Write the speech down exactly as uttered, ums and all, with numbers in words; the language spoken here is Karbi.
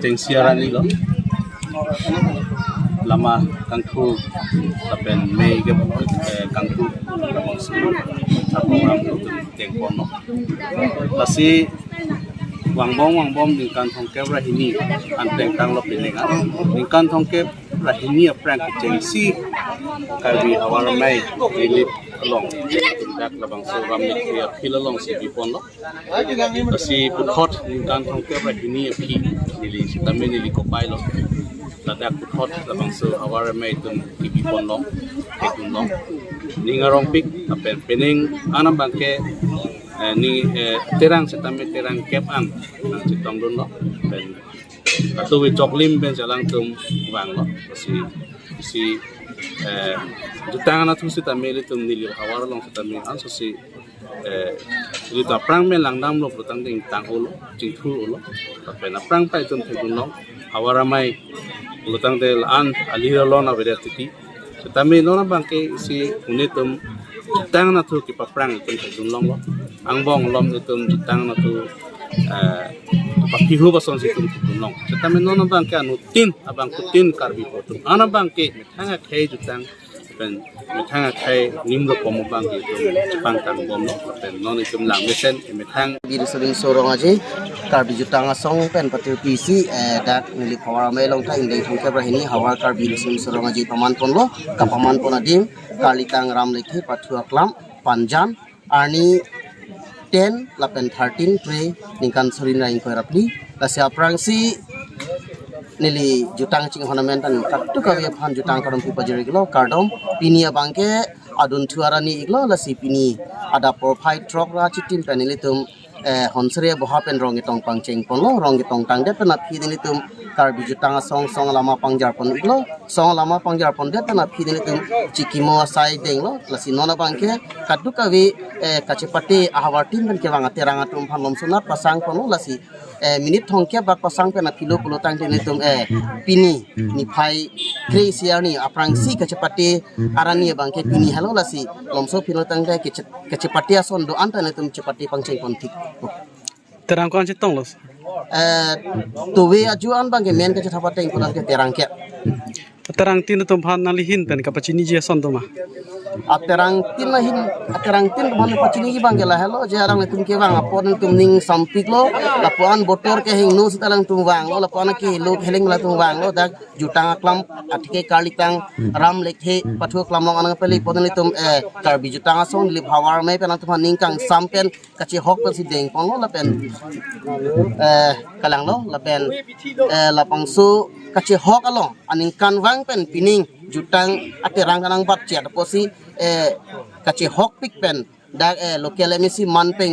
Kechengsi arni lo. Lama kangthu lapen mei ke, eh, kangthu labangso aprogram tengpon lo. Lasi vangbom vangbom ningkan thomkep ra hini an tengtang lo pining an. Ningkan thomkep ra hini aphrang kechengsi Karbi Havar Amei Relief along dak labangso Ramlekhi a-field alongsi bipon lo. Lasi puthot ningkan thomkep ra hini aphi neli sitame neli kopai lo. Ladak puthot labangso Havar Amei atum kebipon long, thekdun long. Ning arongpik lapen pining anam abangke, eh, ni, eh, terang sitame terang kep an nangchetongdun lo. Pen katuwi choklim pen si alangtum vang lo. Lasi, si, eh, jutang anatthu sitame ilitum neli havar along sitame ansosi, eh, ilitum aphrang pen langdam lo pulotangte ingtang-o lo, chingthur-o lo. Lapen aphrang pai atum thekdun long, Havar Amei pulotangte la-an alir alon avedet titi. Sitame non abangke si unitum jutang anatthu kepaphrang itum thekdun long lo. Angbong alom itum jutang anatthu, eh, papihu bason si itum thekdun long. Sitame non abangke anuttin abangphutin Karbi atum an abangke methang akhei jutang pen methang akhei nimlo pom abangke itum chepangtang bom lo. Pen non itum lang mesen methang Karbi Riso Nimso Rong Aje, Karbi Jutang Asong pen patirpi si, eh, dak neli Havar Amei along ta ingdeng thomkep ra hini Havar Karbi Riso Nimso Rong Aje paman ponlo, kapaman pon adim, karlitang Ramlekhi pathu aklam, Panjan, arni ten lapen thirteen Phre ningkan suri ra ingkoi ra phli, lasi aphrangsi neli jutang chinghon amen pen kadokave aphan jutang kardom pi pajir-iklo, kardom. Pini abangke adunthu arni iklo, lasi pini adap porphai throk ra chitim pen nelitum, eh, Honsere aboha pen rong ketong pangcheng ponlo, rong ketong tangdet pen aphi nelitum Karbi Jutang Asong song alama pangjar pon-iklo, song alama pangjar pondet pen aphi nelitum chikimo asai denglo, lasi non abangke kadokave, eh, kachepate ahavar tin pen kevang aterang atum aphan lomsonat pasang ponlo, lasi, eh, minute thomkep bak pasang pen aphi lo pulotangte nelitum, eh, pini niphai kre-isi arni aphrangsi kachepate arni abangke pini helo, lasi lomso pulotangte kache-, kachepate ason do-an ta nelitum chepate pangcheng pon thik. Terang ko-an chetong lo? Eh, tove aju an abangke men kachetha pateng pulotangte terang ke. Terang tin atum aphan nangli ahin pen kapachiniji ason do ma? Aterang tin ahin, aterang tin kebang pachini kebang ke lahelo, je alanglitum kevang apot nelitum ning sampiklo, lapuan botor kehingno sita alangtum vanglo, lapuan kehelo keheling alangtum vanglo, dak jutang aklam, atike karlitang, ram lekthe, pathu aklam along anang peli apot nelitum, eh, Karbi Jutang Asong, Dilip Havar amei pen alangtum aning kangsam pen, kachehok pensi dengponlo lapen, eh, kalanglo lapen, eh, labangso kachehok along aningkanvang pen pining jutang aterang kanang bat chet apotsi, eh, kachehokpik pen dak, eh, local M A C manpeng